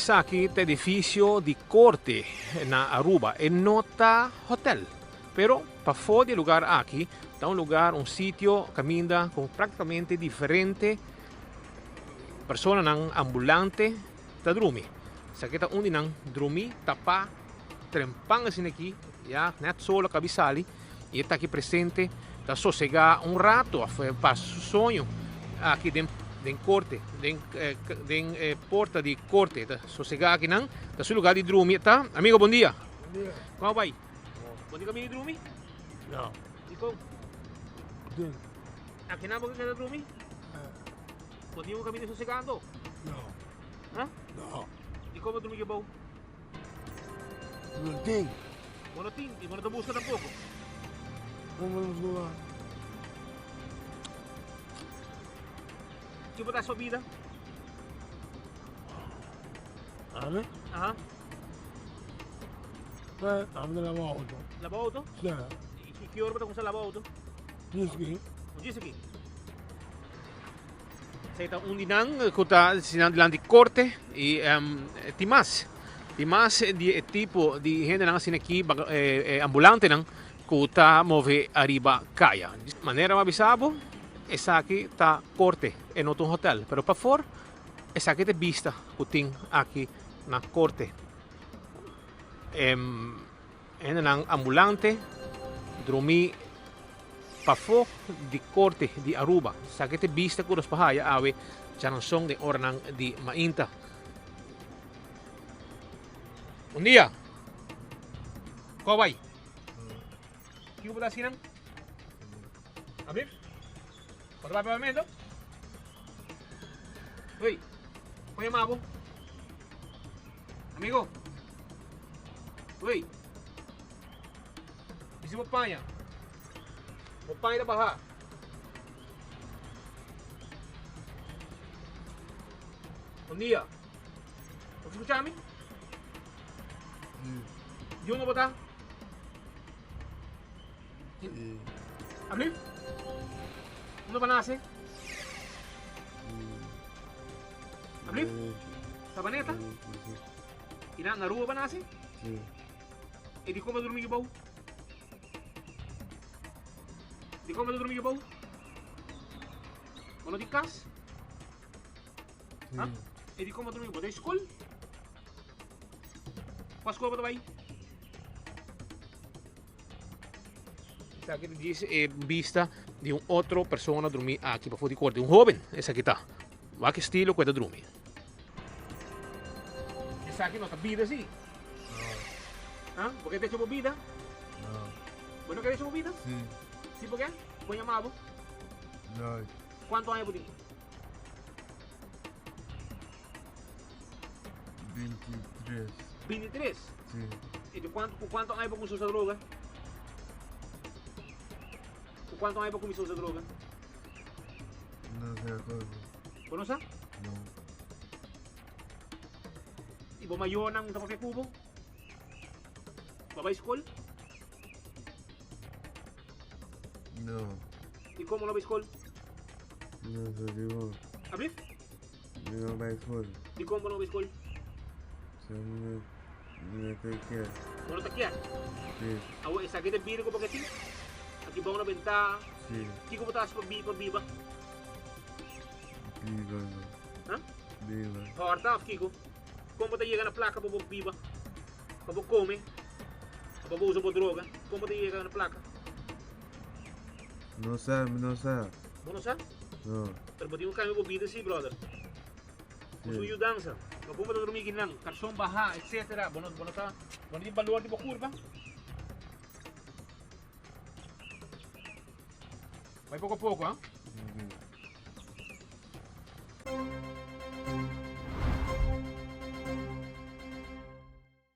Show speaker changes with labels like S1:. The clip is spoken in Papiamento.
S1: Esaki ta edificio di corte na Aruba. E no ta hotel, pero pafó di e lugar aki ta un lugar, un sitio caminda cu practicamente diferente personanan ambulante ta drumi. Esaki ta un di nan drumi tapa trempan asina aki, ya net solo a cabi sali y e ta aki presente ta sosega un rato of pasa su soño aki den den corte den den e porta di corte ta sosega aki nan ta su lugar di drumi ta. Amigo bon dia.
S2: Bon dia.
S1: Como bay? Bo tin caminda di drumi?
S2: No.
S1: Dicon?
S2: Den.
S1: Aki nan bo ke keda drumi?
S2: Eh.
S1: Bo tin un caminda sosegando?
S2: No.
S1: Ha?
S2: No.
S1: Dicon bo drumi aki bou?
S2: No tin.
S1: Bo no tin y bo no ta busca tampoco.
S2: Como no busca?
S1: Ki bo ta haci pa bida?
S2: Ami?
S1: Aha.
S2: Eh, ami ta laba auto.
S1: Laba auto?
S2: Sí.
S1: Y ki ora bo ta cuminsa laba auto?
S2: Djis aki.
S1: Djis aki. Esei ta un di nan ku ta sinan dilanti korte i tin mas. Tin mas di e tipo di hendenan asina aki, ambulantenan ku ta move ariba kaya. Manera mi a bisa bo, esaki ta korte, e no ta un hotel. Pero pafor esaki ta e bista ku tin aki na korte. Hendenan ambulante drumí pafó di Korte di Aruba. Esaki ta e bista ku nos por haya awe djaranson den oranan di mainta. Bon dia! Kua bai? Kiko bo ta hasi nan? Abrir? Bo ta papia pamento? Oi, kon yama bo? Amigo. Oi. Bisi bo paña. Bo paña ta baha. Bon dia. Bo ta skucha mi? Di unda bo ta? Alsjeblieft. Unda bo nase? Alsjeblieft. Sabaneta? I na Aruba bo nase? E di kon bo durmi bou? Di kon bo ta durmi bou? Bo no tin kas? Ha? E di kon bo ta durmi bou? Bo ta skol? Kua skol bo ta bai? Esaki ta djis e bista di un otro persona drumi aki pafó di korte. Un hoben esaki ta. Wak e stilo ku e ta drumi. Esaki no ta bida si.
S2: No.
S1: Ha? Bo ke decha bo bida?
S2: No.
S1: Bo no ke decha bo bida?
S2: Si.
S1: Si bo ke? Kon yama bo?
S2: Lloyd.
S1: Kuantu aña bo tin?
S2: 23.
S1: 23?
S2: Si.
S1: I di kuantu, ku kuantu aña bo kuminsá usa droga? Ku kuantu aña bo kuminsá usa droga?
S2: No sé acuerdo.
S1: Bo no sa?
S2: No.
S1: I bo mayornan ta papia ku bo? Bo a bai skol?
S2: No.
S1: I komo no bai skol?
S2: No sé di bo.
S1: Ablief?
S2: Mi no bai skol.
S1: Dikon bo no bai skol?
S2: So mi no ta kier.
S1: Bo no ta kier?
S2: Si.
S1: Awor esaki ta bida ku bo ke tin? Aki bou na benta?
S2: Si.
S1: Kiko bo ta hasi pa bi pa biba?
S2: Biba no.
S1: Ha?
S2: Biba.
S1: Hòrta òf kiko? Kon bo ta yega na plaka pa bo biba? Pa bo kome? Pa bo usa bo droga? Kon bo ta yega na plaka?
S2: No sa, mi no sa.
S1: Bo no sa?
S2: No.
S1: Pero bo tin ku kambia bo bida si, brother. Ku su yudansa. No kon bo ta drumi kinan, karson baha, etcetera. Bo no, bo no ta, bo no tin balor di bo kurpa. Bai poko poko, ha?